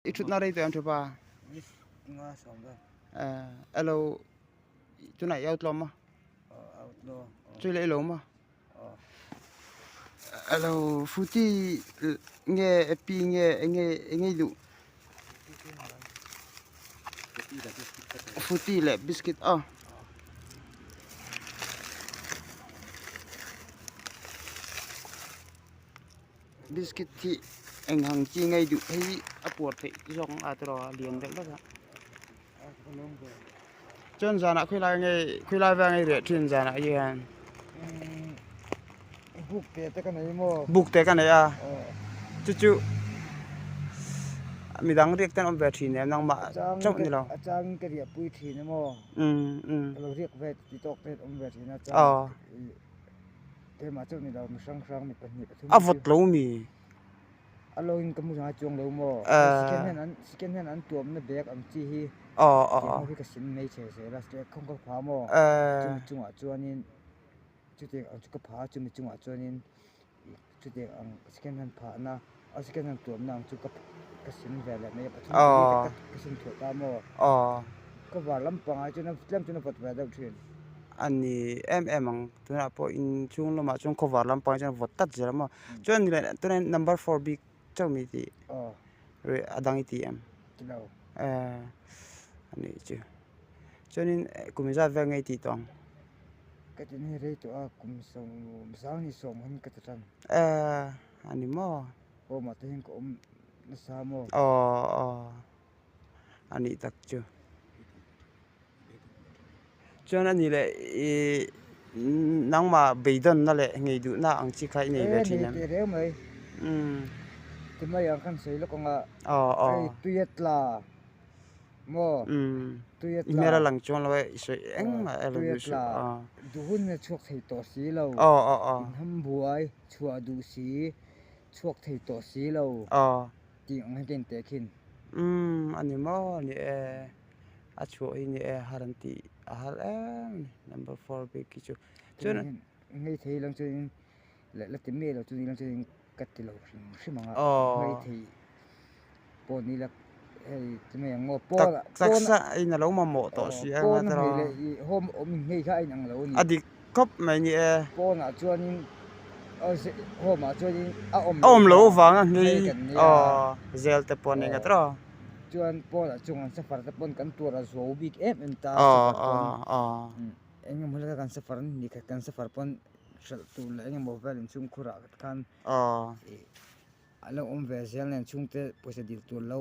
I thutna rei tawh em thupa? Elo tunah i out lo maw? Chu leh i lo maw? Elo Futi nge Epi nge enge enge i duh? Futi leh biscuit aw. Biscuit hi eng ang chi ngei duh phei hi a puar theih zawk ang a tiraw a lian deuh hlek a chuan zanah khawilai nge khawilai vel nge riah thin zanah hian buk te te ka nei maw buk te ka nei a chu chu midang riak ten awm ve thin em nangmah chauh ni lo a changin ka riah pui thin emaw ka lo riak ve ti tawk te awm ve thin a Keimah chu ni lo mi hrang hrang mi pahnih pathum A vawt lo mi. A lo in ka hmu zanga chuang lo maw? Second hand an second hand an tuamna bag ang chi hi tih ho hi ka sin mai che zel a khawng ka pha maw? Chumi chungah chuanin chutiang ang chu ka pha a chumi chungah chuanin chutiang ang second hand phahna a second hand tuamna ang chu ka ka sin ve leh mai a pathum ka sin thuah ta maw? Ka var lampangah chuan tlem chuan a vawt ve deuh thin. A ni em em ang. Tunah pawh in chhung lamah chuan khawvar lampang chuan vawt tlat zel a maw chuan ni leh tunah hian number four bik chauh mi tih a dang i ti em eh a nih chu chuanin kum zat vel nge i tih tawh ang ka ti ni rei tawh a kum sawm sang ni sawm hun ka ti tan eh a ni maw aw mah te hian ka awm nasa maw aw aw a nih tak chu. Chuan a ni leh ih nangmah beidawnna leh ngei duhna ang chi kha i nei ve thin em? E nei teh reng mai. Umm. Ti mai ang khan sawi lawk ang a. Aw aw. Hei tui a tla maw? Umm. Tui a tla. I hmel a lang chuang lo e i sawi engmah e lo Tui a duh suh. tla. Duh hun a chhuak thei tawh si lo. Aw aw aw. Inham buai chhuah duh si chhuak thei tawh si lo. Aw. Tih ang hian ka inteh khin. Umm a ni maw a ni e. A chhuah hi ni e har an tih a har em a ni number four bik hi chu chuan ngei thei lang chuan leh la ti miah lo chu ni lang chuan ka ti lo hrim hrim ang a ngei thei pawh ni la hei ti mai ang maw pawn taksa in a lo mamawh tawh si a pawn hei leh i home awm in ngei kha a inang lo a ni a dik khawp mai ni e pawnah chuanin home ah chuanin a awm a awm loh avanga ngei aw zel te pawh a ni ngat rawh. Chuan Paul-a chung an safar te pawn kan tuar a zuau bik em em ta safar pawn eng emaw hlek a kan safar ni khat kan safar pawn hralh tur leh eng emaw vel inchhung khurah khan a lo awm ve zel nen chhungte pawisa dil tur lo.